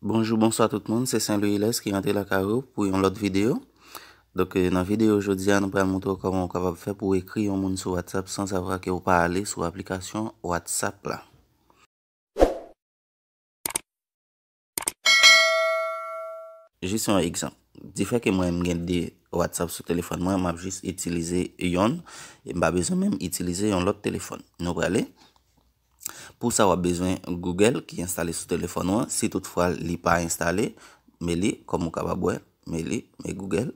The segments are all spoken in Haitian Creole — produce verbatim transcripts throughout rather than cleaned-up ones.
Bonjou, bonswa tout moun, se Saint Louis Iles ki rantre lakay ou pou yon lòt videyo. Donk, eh, nan videyo jodi a, nou pral montre w kòman w kapab fè pou w ekri yon moun sou WhatsApp sansavwa ke w pa ale sou aplikasyon WhatsApp la. Jis yon egzanp. Difè ke mwen, m gen de WhatsApp sou telefòn mwen, m ap jis itilize yonn, e m pa bezwen menm itilize yon lòt telefòn. Nou prale. Pou sa, w ap bezwen Google ki enstale sou telefòn ou an. Si toutfwa li pa enstale, men li, kòm ou kapab wè, men li, men Google.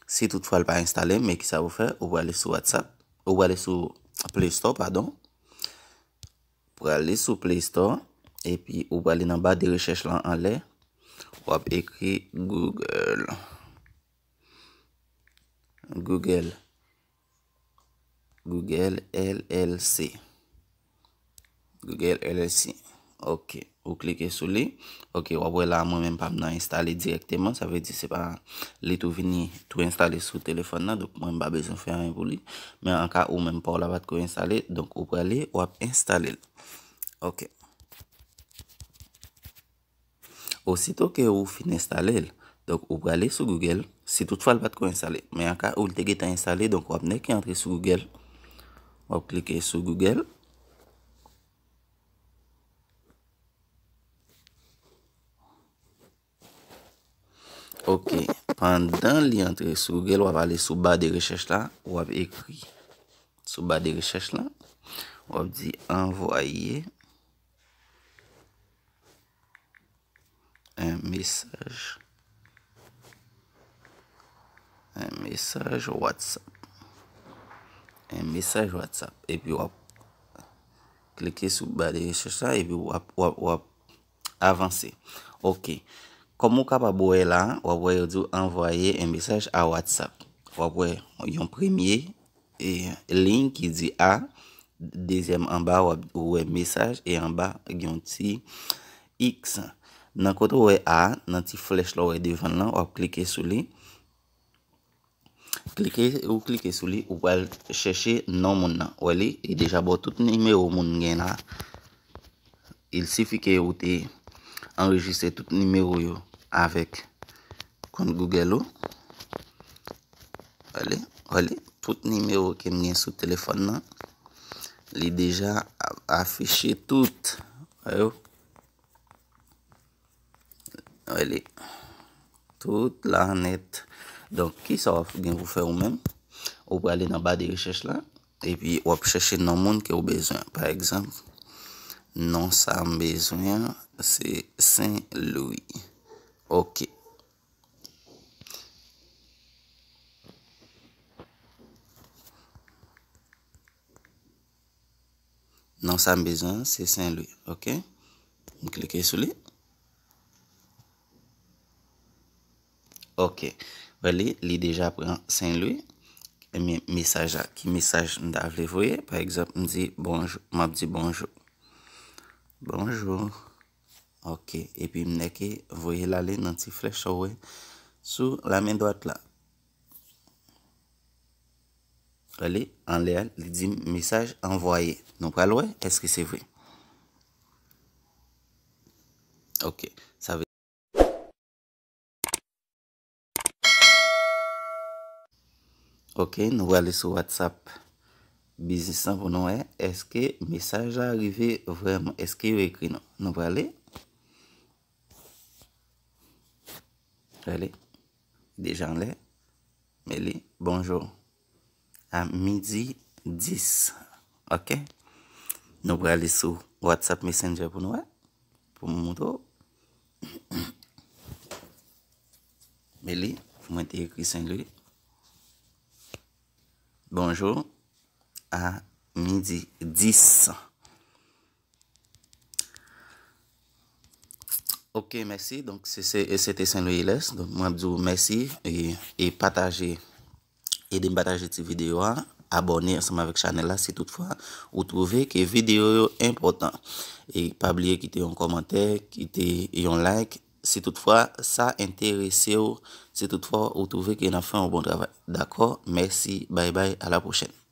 Si toutfwa l pa enstale, men kisa ou fè? Ou prale sou WhatsApp, ou prale sou Play Store, padon. Prale sou Play Store, epi ou prale nan ba de rechèch lan anlè, w ap ekri Google. Google. Google L L C. Google L L C. Ok. Ou klike sou li. Ok, w ap wè la, mwen menm pa m nan enstale dirèkteman. Sa vle di se pa li tou vini tou enstale sou telefòn nan. Donk, mwen m pa bezwen fè anyen pou li. Men an ka ou menm pa w la pa t ko enstale. Donk, ou prale, w ap enstale l. Ok. Osito ke ou fin enstale l, donk ou prale sou Google, si toutfwa l pa t ko enstale. Men an ka ou l te gentan enstale, donk w ap nèk antre sou Google. W ap klike sou Google. Ok, pandan li antre sou Google, w ap ale sou ba de rechèch la, w ap ekri sou ba de rechèch la, w ap di anvoye un message, un message WhatsApp. Un message WhatsApp. Epi w ap klike sou ba de rechèch la, epi w ap, w ap, w ap avanse. Ok. Kòm ou kapab wè la, w ap wè yo di w envoyer un message à WhatsApp. W ap wè yon premye e, liy ki di A, dezyèm anba w ap, ou wè mesaj, e anba gen yon ti X. Nan kote w wè A, nan ti flèch la w wè devan l lan, w ap klike sou li. Klike, ou klike sou li, ou pral chèche non moun nan. Wè li, li deja ba w tout nimewo moun gen la. Il sifi ke ou te anrejistre tout nimewo yo avèk kont Google ou. Wè li, wè li, tout nimewo ke m gen sou telefòn nan, li deja a-, afiche tout. Wè yo. Wè li. Tout la nèt. Donk, kisa w ap gen pou fè ou menm? Ou prale nan ba de rechèch la, epi w ap chèche non moun ke w bezwen. Pa egzanp, non sa m bezwen an, se Saint Louis. Ok. Non sa m bezwen an, se Saint Louis, ok? M klike sou li. Ok. Wè li, li deja pran Saint Louis. Ebyen, mesaj la, ki mesaj m ta vle voye? Pa egzanp, m di bonjou, m ap di bonjou. Bonjou. Ok. Epi m nèke voye l ale nan ti flèch sa w wè sou lamen dwat la. Wè li, anlè a, li di m mesaj anvwaye. Nou pral wè, èske se vre? Ok. Sa vle Ok, nou prale sou WhatsApp Business lan pou nou wè èske mesaj la rive vrèman, èske yo ekri nou. Nou prale. Prale. Deja anlè. Men li, bonjou. A midi dis. Ok. Nou prale sou WhatsApp Messenger pou nou wè. Pou m montre w. Men li, mwen te ekri Saint Louis. Bonjou. A midi dis. Ok, mèsi. Donk, se, se, se te Saint Louis Iles. Donk, mwen ap di w mèsi e, e pataje, ede m pataje ti videyo a. Abòne ansanm avèk chanèl la si toutfwa ou twouve ke videyo yo enpòtan. E pa bliye kite yon kòmantè, kite yon like si toutfwa sa enterese w, si toutfwa ou twouve ke n ap fè yon bon travay. Dakò? Mèsi, bay bay, a la pwochèn.